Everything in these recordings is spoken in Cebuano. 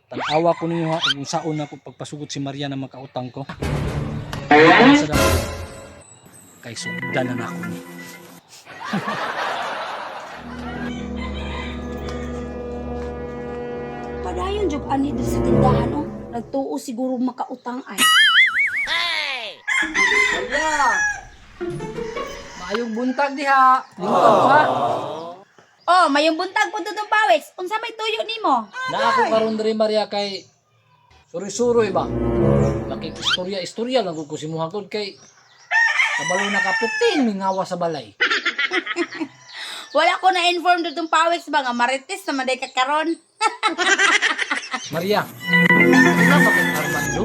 Tanawa ko ninyo ha kung unsaon na ko pagpasugot si Maria na makautang ko. Sa dako. Kay sugdan na nako ni. Padayon jud ani diri sa tindahan oh. Nagtuo siguro makautang ay. Maria! Maayong buntag diha. Lingkod ko ha. Oh, mayong buntag po Dudong Pawis. Unsa may tuyo nimo? Na ako karon diri, Maria, kay suri-suroy ba. Makikistorya istorya lang ko si muha kod kay kabalo na kapitin mingawa sa balay. Wala ko na inform Dudong Pawis ba nga marites na man day ka karon. Maria, ano ba kay Armando?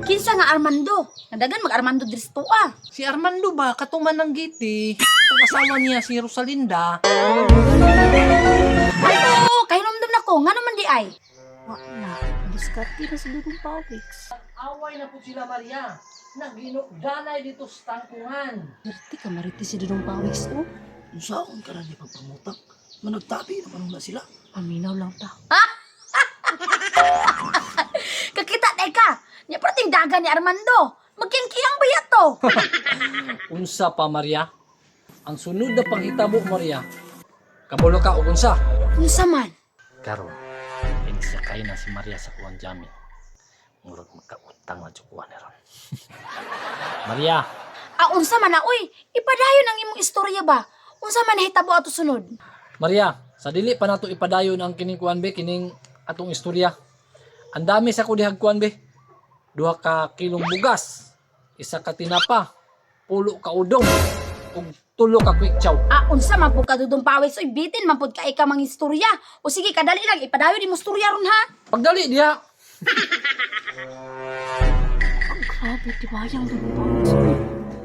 Kinsa nga Armando? Nadagan mag Armando diri sa tuwa. Si Armando ba katuman ng giti? Ang asawa niya si Rosalinda. Ay oo, kahinomdom na ko ngano man di ay. Wa na. Diskarte na sa Dudong Pawis. Away na po sila, Maria. Naginukdanay dito sa tangkungan. Perti ka marites si Dudong Pawis oh. Unsaon ka na ni pagpangutak? Managtabi naman na sila. Paminaw lang ta. Kakita day ka. Nya prating daga ni Armando. Magkiyang-kiyang ba to? Unsa pa, Maria? Ang sunod na panghitabo, Maria. Kabulo ka og unsa? Unsa man? Karon, inisakay na si Maria sa kuwan jami. Murag magkautang na jud kuwan ni ron. Maria, Ah, unsa man na uy? Ipadayon ang imong istorya ba? Unsa man nahitabo ato sunod? Maria, sa dili pa nato ipadayon ang kining kuan be, kining atong istorya. Ang dami sa kudihag kuan be. 2 ka kilong bugas, 1 ka tinapa, 10 ka udong, ug 3 ka quick chow. Ah, unsa man pud ka Dudong Pawis uy, bitin man pud ka mang istorya. O sige, kadali lang ipadayon imong istorya ron ha. Pagdali diha. Ang grabe, tibayang Dudong Pawis oh.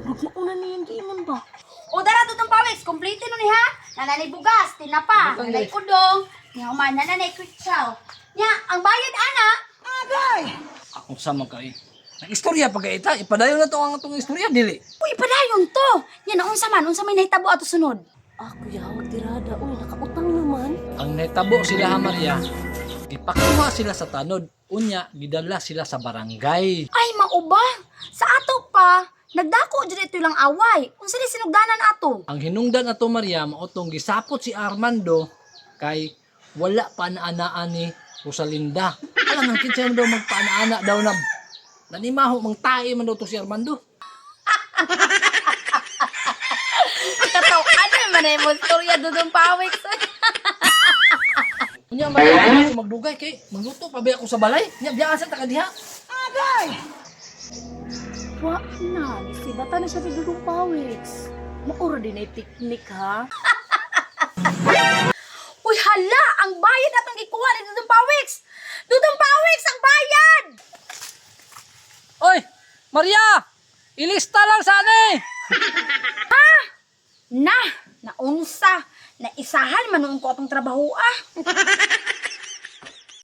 Murag mauna na yung giingon ba? O dara Dudong Pawis, kompleto no ni ha. Nananay bugas, tinapa, Butang nanay diri. udong, nya human nananay quick chow. Nya, ang bayad ana. Akong sama kay. Nag-istorya pa kay ita, ipadayon na to ang atong istorya dili. Uy, ipadayon to. Nya na unsa man, unsa may nahitabo ato sunod? Ah, kuya, wag tirada. Uy, nakautang naman. Ang nahitabo sila ha, Maria, gipakuha sila sa tanod, unya gidala sila sa barangay. Ay, mauba. Sa ato pa, nagdako jud ito lang away. Unsa ni sinugdanan ato? Ang hinungdan ato, Maria, mao tong gisapot si Armando kay wala pa naanaan ni Rosalinda. Alam nang kinsa man daw magpaana-ana daw na nanimaho mang tae man daw to si Armando. Kataw, ano man ay mo istorya Dudong Pawis? Unya, Maria, dili ko magdugay kay magluto pa ba ako sa balay? Nya biyaan sa taka diha. Wa na. Sibata na siya si Dudong Pawis. Maura din ay teknik ha. Uy, hala! Ang bayad atong gikuha ni Dudong Pawix! Dudong Pawix, ang bayad! Oy, Maria! Ilista lang sana eh. Na! Naunsa! Naisahan man noon ko atong trabaho ah!